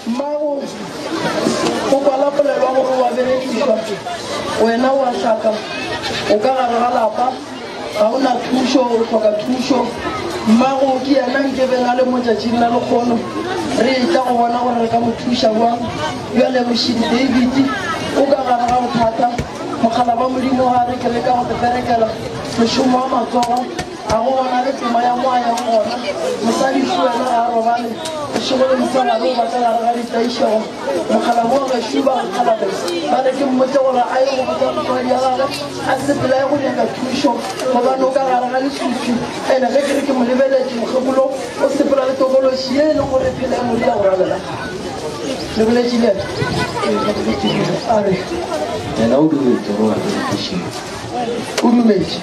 Mmago o kwala polelo ya gore wa berekišwa, wena wa hlaka, o ka gare ga lapa, ga o na thušo, o hloka thušo. Mmago ke yena nkebeng a le mo tšatšing la lekgono, re etla go bona gore re ka mo thuša bjang. Bjale Mošidi David o ka gare ga bothata, mogala ba Modimo ga re ke leka go te berekela mošomo wa matsogo, ga go gona le tema ya mo a yang gona. Mosadi šo wena ga a robale bošego le mosegare, o ba ka gare ga ditlaišego. Mogala bo gešo ba kgalabe ba re ke mmotse gore a ye go botsa motswadi ya gagwe, a sepela ye go nyaka thušo, gobane o ka gare ga leswiswi. Ene ge ke re ke mo lebeletše, mokgekolo o sepela le tokološi ye e leng gore phela e mo dira go rabela. Le boletše le yena? A re yena o dumetše gore a berekišiwe. O dumetše.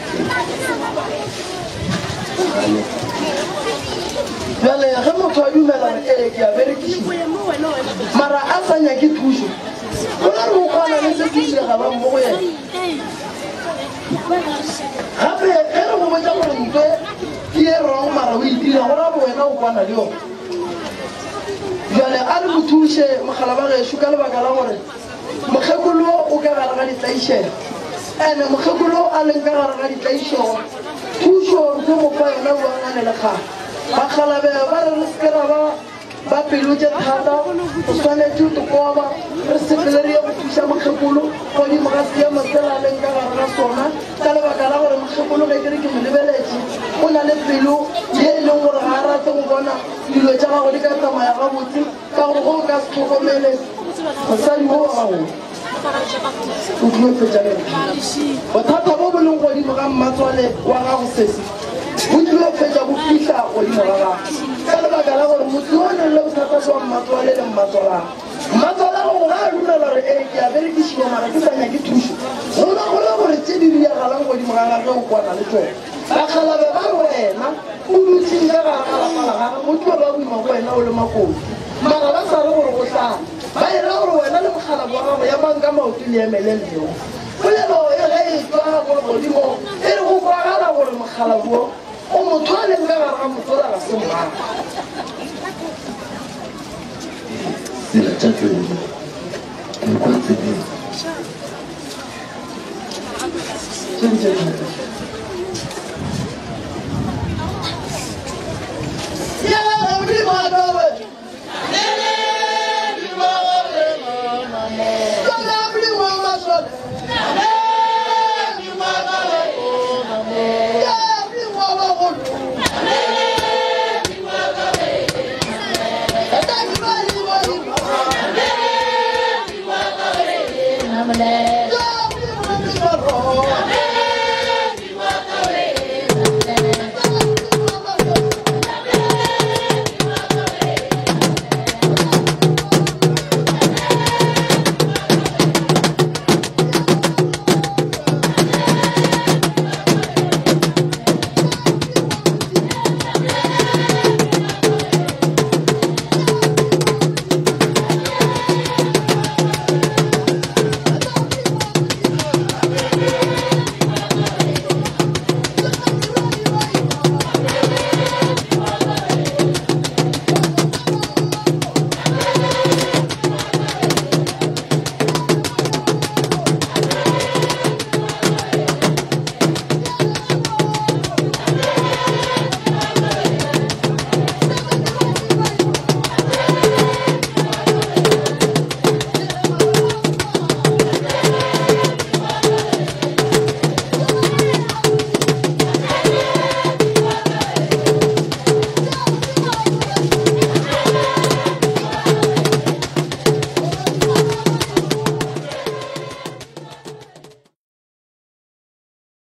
Bjale ge motho a dumela gore ee ke a berekišiwa, mara a sa nyake thušo, go na re o kwana le se se diregalang mo go yena. Gape ge re go botša gore ntwe ke ye wrong mara o e dira, go ra gore wena o kwana le yona. Bjale a re mo thuše mogala ba gešo ka lebaka la gore mokgekolo o ka gare ga ditlaišego, ene mokgekolo a leng ka gare ga ditlaišego, thušo re tlo mo fa yona boangane le kgale. Bakgalabe ba re re se ke ra ba ba pelo tše thata, o swanetše go koba, re sepele re ye go thuša mokgekolo godimo ga seemo sela a leng ka gare ga sona, ka lebaka la gore mokgekolo ge ke re ke mo lebeletše o na le pelo ye e leng gore ga a rate go bona dilo tša gago di ka tsamaya gabotse, ka gore ge o ka se tlhokomele mosadi wo wa gago o tlilo fetša le bothata bo bo leng godimo ga mmatswale wa gago, sesi bo tlilo fetša bo fihla godimo ga gago, ka lebaka la gore motho yo o nang le bothata jwa mmatswale le mmatswalago, mmatswalago ga a dumela gore ee ke a berekišiwa mara ke sa nyake thušo, go ba go le gore tše di diragalang godimo ga gagwe o kwana le tsona. Bakgalabe ba re wena o dutšeng ka gare ga lapa la gagwe go tlo ba boima go wena o le makoti, mara ba sa re gore go hlala, ba era gore wena le mokgalabo wa gago ya mang ka maoto le emele mmeo. Polelo e ge e tswa go legodimo e re go kwagala gore mokgalabo o motho a leng ka gare ga motsola ga se mmago. Tsela tša tsebo ke kwa tseleng.